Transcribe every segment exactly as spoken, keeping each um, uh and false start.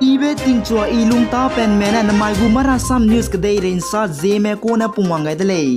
Ibe tingchua i lungtapenme ne namai gu Marasam News kedeirei nsa Zeme kune pungwang gai de lei.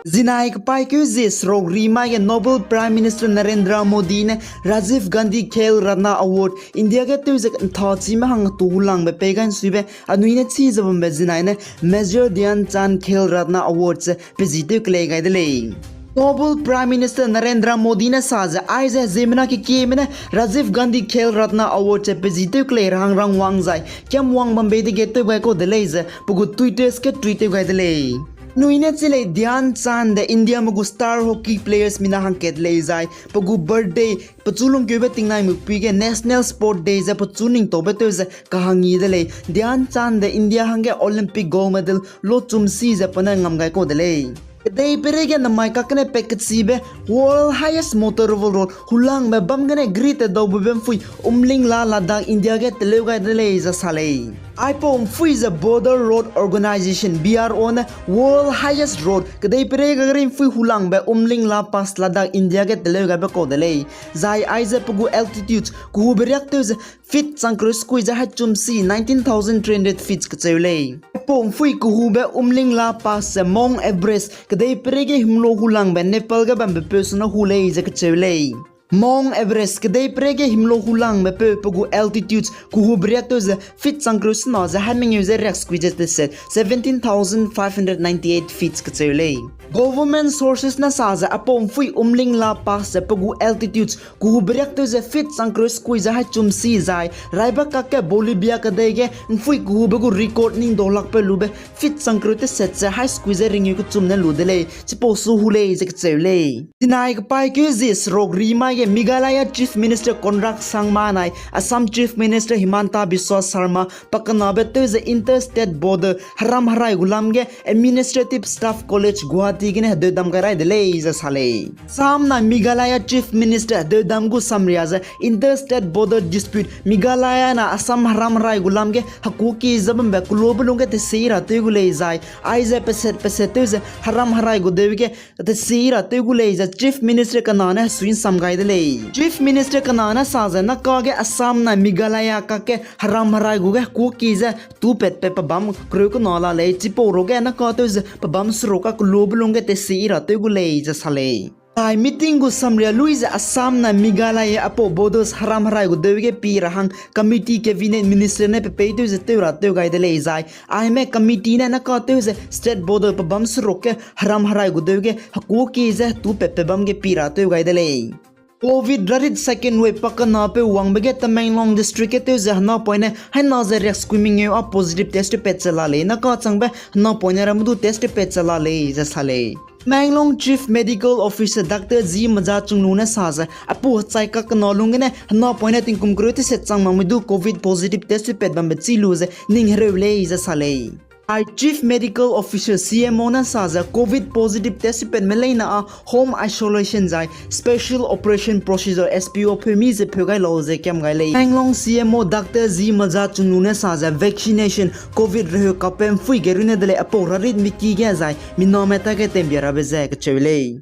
Zinai kepaîkeu zie seruk rimai ge Noble Prime Minister Narendra Modi ne Rajiv Gandhi Khel Ratna Award India ge tew ze nthachime hang tu hulangbe pei gai nsuibe anui ne chi ze bambe zinai ne Major Dhyan Chand Khel Ratna Award ze pe ji tew kelei gai de lei. Noble Prime Minister Narendra Modi ne sa ze aize ziemmena kekieme ne Rajiv Gandhi Khel Ratna Award ze pe ji tew kelei ra hang rangwang zai kiamwang bam bei dege tew gai kau de lei ze pe gu Twitter ge tweet tew gai de lei. Anui ne chi lei Dhyan Chand de Indiame gu star hockey players mina hangkat lei zai pe gu birthday pechu lungkeube tingnai mukpui ge National Sport Day ze pechu ningtaube tew ze kahangyi de lei. Dhyan Chand de India hangge Olympic gold medal lochum si ze pe ne ngam gai kau de lei. Kedeipeirei ge namai kakgene pat kechibe World Highest Motorable Road hulangbe bam gene gri tedau bube mpui Umlingla Ladakh India ge teleu gai de lei ze sa lei. Aipau mpui ze Border Road Organisation, B R O ne World Highest Road kedeipeirei ge gari mpui hulangbe Umlingla Pass Ladakh India ge teleu gaibe kau de lei. Zai aize pe gu altitude kehube riak tew ze feet changkereu sekui ze haichum si nineteen thousand three hundred feet kecheu lei. Aipau mpui kehube Umlingla Pass ze Mount Everest kedeipeirei ge himlo hulangbe Nepal ge bambe peu suna hu lei ze kecheu lei. Mount Everest kedeipeirei ge himlo hulangbe peu pe gu altitude kehube riak tew ze feet changkereu sena ze hai mengeu ze riak sekui ze teset seventeen thousand five hundred ninety-eight feet kecheu lei. Government sources ne sa ze aipau mpui Umlingla Pass ze pe gu altitude kehube riak tew ze feet changkereu sekui ze haichum si zai raibe kakge Bolivia kedei ge mpui kehube gu record ning daulakbe lube feet changkereu teset ze hai sekui ze ringeu kechum ne lu de lei, chipau su hu lei ze kecheu lei. Zinai kepaîkeu zie seruk rimai ge Meghalaya Chief Minister Conrad Sangma nai Assam Chief Minister Himanta Biswa Sarma pakenabe tew ze Inter-State Border heram herai gu lam ge Administrative Staff College Guwahati gene hedeudam gai rai de lei ze sa lei. Assam nai Meghalaya Chief Minister hedeudam gu samria ze Inter-State Border Dispute Meghalaya nai Assam heram herai gu lam ge hekuaki ze bambe kelobe lung ge tesi ra tew gu lei zai aize peset peset tew ze heram herai gu deu ge tesi ra tew gu lei ze Chief Minister kena ne hesui nsam gai de lei. Chief Minister kena ne sa ze nakage Assam nai Meghalaya kakge heram herai gu ge hekuaki ze tupatpat pebâm kereu kena la lei, chipau ruge nakatew ze pebâm seruk a kelobe lung ge tesi ra tew gu lei ze sa lei. Zai meeting gu samria lui ze Assam nai Meghalaya aipau borders heram herai gu deu ge pi ra hang committee cabinet minister ne pe peitew ze tew ra tew gai de lei zai aime committee ne nakatew ze state border pebâm seruk ge heram herai gu deu ge hekuaki ze tupatpat bam ge pi ra tew gai de lei. Covid rarit second wave pakenapeu wangbe ge Tamenglong District ge tew ze henapoine haina ze riak sekui mengeu a positive test tewpat ze la lei, nakachangbe henapoine ramme du test tewpat ze la lei ze sa lei. Tamenglong Chief Medical Officer Doctor G Maza Chungnung ne sa ze aipau hechai kakena lung gene henapoine tingkum kereu teset chang makme du Covid positive test tewpat bambe chi lu ze ning hereu lei ze sa lei. Ai Chief Medical Officer, C M O ne sa ze Covid positive test tewpatme leine a home isolation zai Special Operation Procedure, S P O, pheu mi ze pheu gai lau ze kiam gai lei. Tamenglong C M O Doctor G Maza Chungnung ne sa ze vaccination Covid reheu kapbe mpui ge runne de lei, aipau rarit miki ge zai miname tage tembia rabe ze kacheu lei.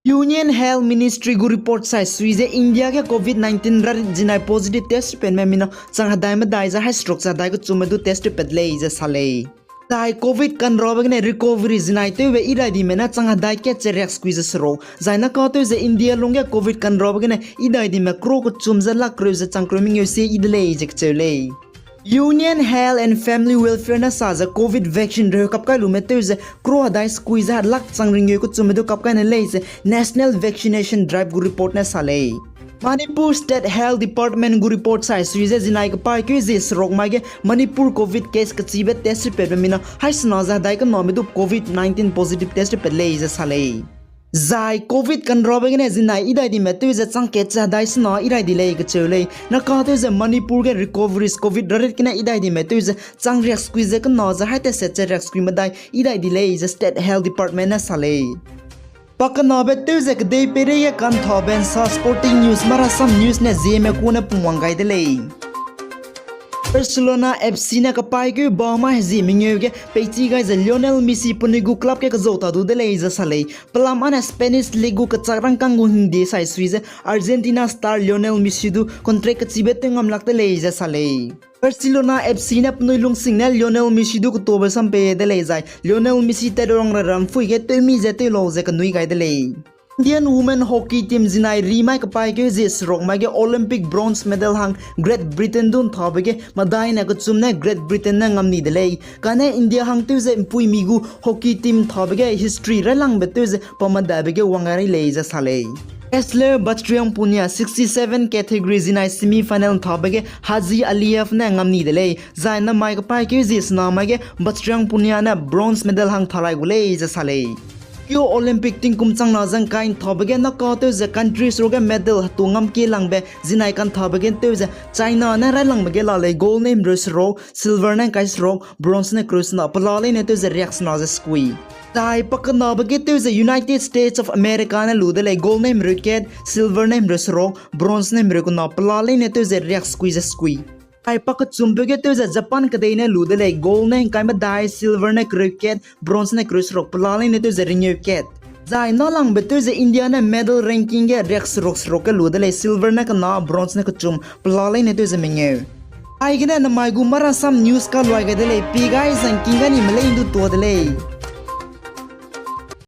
Union Health Ministry gu report sai sui ze India ge Covid nineteen rarit zinai positive test tewpatme mina chang hedai medai ze hai seruk ze hedai kechumme du test tewpat lei ze sa lei. Zai Covid kanrabe gene recovery zinai tewbe idai dime ne chang hedai kat ze riak sekui ze seruk. Zai nakatew ze India lungge Covid kanrabe gene idai dime crore kechum ze lakh kereu ze chang kereu mengeu sie yi de lei ze kacheu lei. Union Health and Family Welfare ne sa ze Covid vaccine reheu kap kai lume tew ze crore hedai sekui ze lakh chang ringeu kechumme du kap kai ne lei ze National Vaccination Drive gu report ne sa lei. Manipur State Health Department gu report sai sui ze zinai kepaîkeu zie seruk mai ge Manipur Covid case kechibe test tewpatbe mina hai sena ze hedai kename du Covid nineteen positive test tewpat lei ze sa lei. Zai Covid kanrabe gene zinai idai dime tew ze chang kat ze hedai sena idai di lei kacheu lei. Nakatew ze Manipur ge recoveries Covid rarit gene idai dime tew ze chang riak sekui ze kena ze hai teset ze riak sekui medai idai di lei ze State Health Department ne sa lei. Pakenabe tew ze kedei peireige kanthabe nsa sporting news Marasam News ne Zeme kune pungwang gai de lei. Barcelona F C ne kapaîkeu bamai hezie mengeu ge peichi gai ze Lionel Messi penui gu club ge kezau ta du de lei ze sa lei. Pelam âne Spanish League gu kechak rangkâng gu hingde sai sui ze Argentina star Lionel Messi du contract kechibe tew ngam lak de lei ze sa lei. Barcelona F C ne penui lungsing ne Lionel Messi du ketobe sam pei de lei zai Lionel Messi tat rang ra rampui ge tewmi ze tew lau ze kenui gai de lei. Indian women hockey team zinai rimai kapaîkeu zie seruk mai ge Olympic bronze medal hang Great Britain du nthabe ge medai ne kechum ne Great Britain ne ngam ni de lei. Kane India hang tew ze mpuimi gu hockey team nthabe ge history railangbe tew ze pa medabe ge wang gai rei lei ze sa lei. Wrestler Bajrang Punia sixty-seven category zinai semi final nthabe ge Haji Aliyev ne ngam ni de lei. Zai namai kapaîkeu zie sena mai ge Bajrang Punia ne bronze medal hang tha rai gu lei ze sa lei. Tokyo Olympic tingkum changna zangkai nthabe ge naka tew ze country seruk ge medal hetu ngam kie langbe zinai kanthabe ge tew ze China ne railangbe ge la lei, gold ne himreu seruk, silver ne ngkai seruk, bronze ne kereu sena, pela leine tew ze riak sena ze sekui. Zai pakenabe ge tew ze United States of America ne lu de lei, gold ne himreu kat, silver ne himreu seruk, bronze ne himreu kena, pela leine tew ze riak sekui ze sekui. Zai pakechumpeu ge tew ze Japan kedei ne lu de lei, gold ne ngkai medai, silver ne kereu kat, bronze ne kereu seruk, pela leine tew ze ringeu kat. Zai nalangbe tew ze India ne medal ranking ge riak seruk seruk ge lu de lei, silver ne kena, bronze ne kechum, pela leine tew ze mengeu. Aigene namai gu marasam news kaluai gai de lei, pi gai zangking ga ni melei ndu tua de lei.